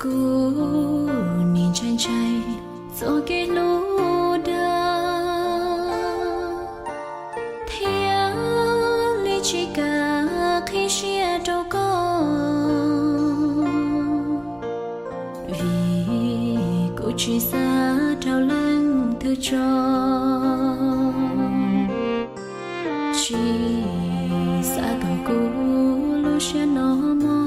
Kuv nim ntshai ntshai txoj kev hlub dag, thiaj li tsis kam qhib siab rau koj, vim kuv tsis xav raug leej twg tso, tsis xav kom kuv lub siab no mob.